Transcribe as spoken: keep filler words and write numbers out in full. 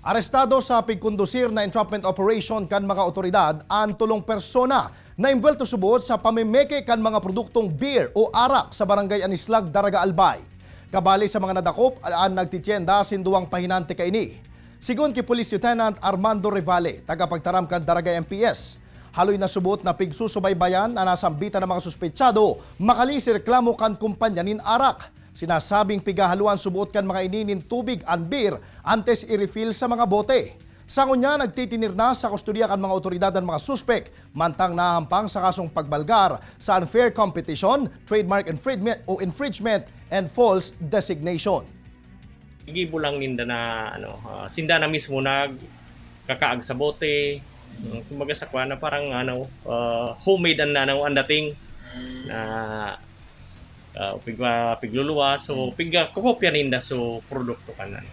Arestado sa pigkondusir na entrapment operation kan mga otoridad an tolong persona na imbwelto subot sa pamimeke kan mga produktong beer o arak sa Barangay Anislag, Daraga, Albay. Kabali sa mga nadakop an nagtitienda sinduang pahinante kaini. Sigon ki Police Lieutenant Armando Revale, tagapagtaram kan Daraga M P S, haloy na subot na pigsusubaybayan an nasambitan na mga suspetsado makali sa reklamo kan kumpanya nin arak. Sinasabing pighahaloan subot kan mga ini nin tubig an beer antes i-refill sa mga bote. Sa ngunyan, nagtitinir na sa kustodiya kan mga otoridad an mga suspek, mantang nahahampang sa kasong pagbalgar sa unfair competition, trademark infringement o infringement, and false designation. Gibo lang ninda na, ano, ah, sinda na mismo nagkakaag sa bote. Mm, kumbaga sa kuwan na parang, ano, ah, homemade an, ano, an dating na, ah, pigwa-, pigluluwas. So, Mm. pigkakopya ninda so produkto kan, ano,